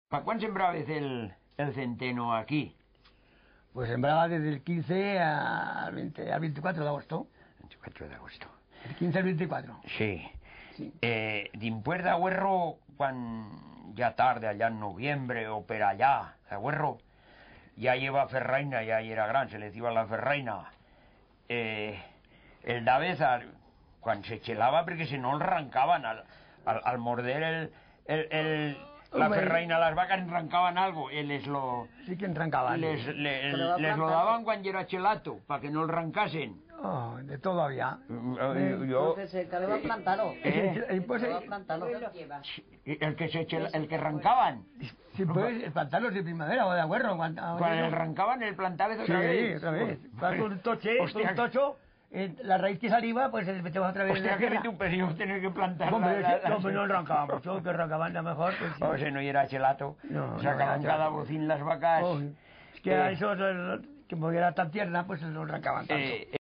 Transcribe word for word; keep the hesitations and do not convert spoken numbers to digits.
Pa cuán sembrabez el, el centeno aquí? Pues sembraba desde el quince al veinte, al veinticuatro de agosto. Veinticuatro de agosto. El quince al veinticuatro. Sí. Sí. Eh, dimpués d'agüerro, cuan ya tarde, allá en noviembre o per allá, d'agüerro, ya i heba ferraina, ya i era gran, se le diciba la ferraina. Eh, el dabez, al, cuan se chelaba, perque si no el rancaban, al, al, al morder el, el, el, la Hombre. Ferraina, las vacas rancaban algo, y les lo, Sí que rancaban. Les, le-, Pero va les lo plantar. Daban cuan yera chelato, pa que no el rancasen. Oh, de todo había. Mm, eh, yo, Entonces, eh, caleba plantar-lo. Eh. Eh, pues, Caleba eh, plantar-lo. El que se chela-, el que rancaban. Sí, pues, plantar-los de primavera o de agüerro, cuan-, Cuan el rancaban, el plantabez otra Sí, vez. Otra vez. Va con un toche, Hostia. Con un tocho, eh, la raíz que saliva, pues, se les meteba otra vez en Hostia, la que tierra. Mete un peligro tener que plantar Hombre, la, la, sí, la no, pues, no arrancaban mucho, que arrancaban a lo mejor, pues, sí. O sea, no yera chelato. No, no, Sacaban no, cada no. Bocín las vacas. Oh, es que Eh. A esos, eh, como era tan tierna, pues, no arrancaban tanto. Eh,